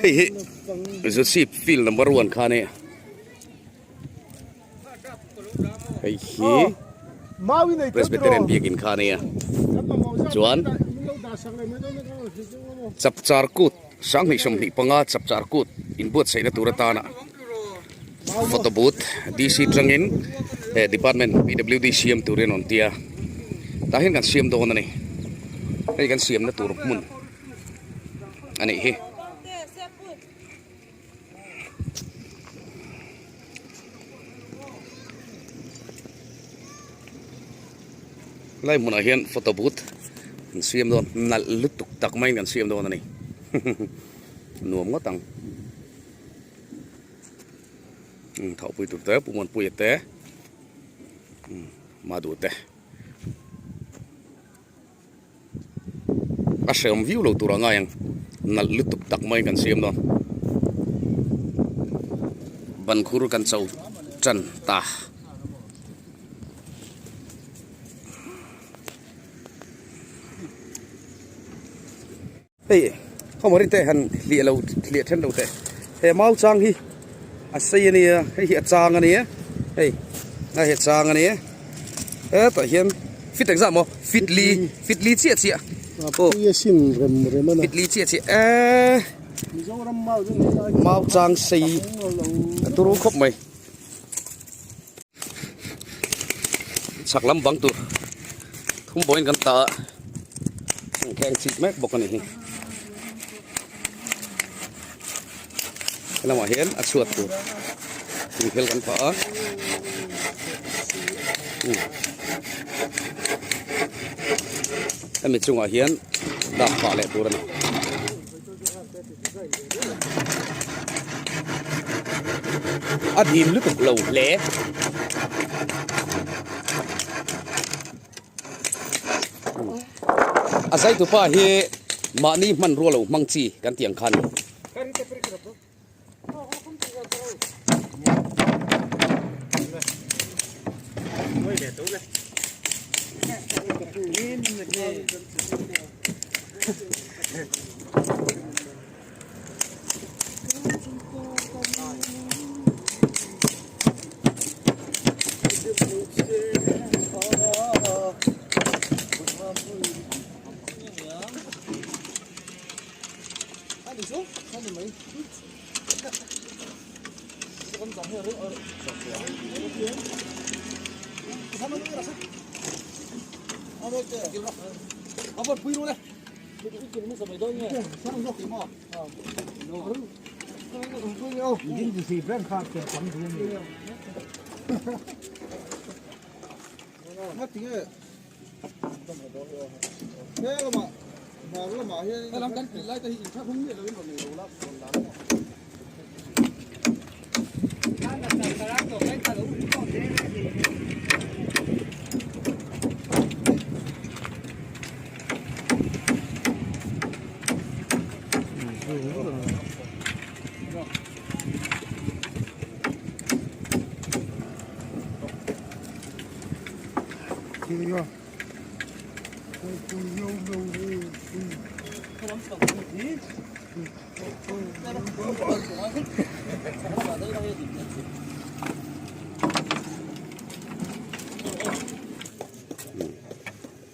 Hei hi Zuchhip field number one kha ania. Hei hi Presbyterian biakin kha ania. Chuan Chapchar kut 2025 Chapchar kut inbuatsaihna tur atana photo booth DC tangin he department PWD siam turin a rawn ti a. Tah hian kan siam dawn a ni. Hei kan siamna tur hmun a nih hi. Lai hmunah hian photo booth an siam dawn nalh lutuk tak maiin kan siam dawn a ni nuam ngawt ang thawhpui tur te Pu Muanpuia te Madhu te. A hrehawm viau lo tur a ngai ang, nalh lutuk tak mai kan siam dawn. Ban khur kan cho tan ta. Hei khawmawrin te han hliah lo hliah then lo teh he mau chang hi a sei a nia hei hi a chang a nia hei a hi a chang a nia hetah hian fit engzah maw fit li fit li chiah chiah aw fit li chiah chiah eee mau chang sei a turu khawp mai chhak lam bang tur thum bawiin kan ta a thleng chik mek bawk a ni hi helamah hian a chhuat tur thingphel kan phah a hemi chungah hian dak phah leh tur a ni. A dim lutuk lo hle. A zaitupa hi mahni hmanrua lo hmang chi kan tih ang kha a ni.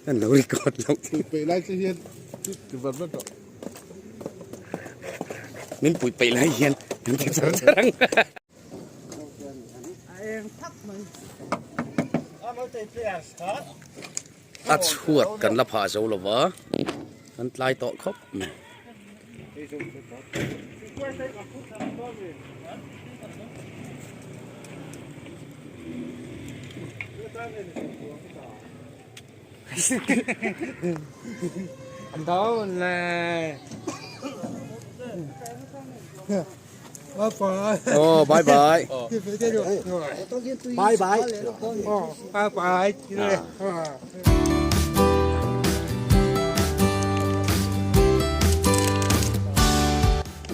An lo record lo. Peih lai che hian ti vat vat tawh. Min puih peih lai hian an ti char char ang. A chhuat kan la phah zo lova kan tlai tawh khawp mai. Oh bye bye. Bye bye. Bye bye.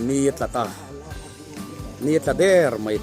Ni a tla ta. Ni a tla der mai.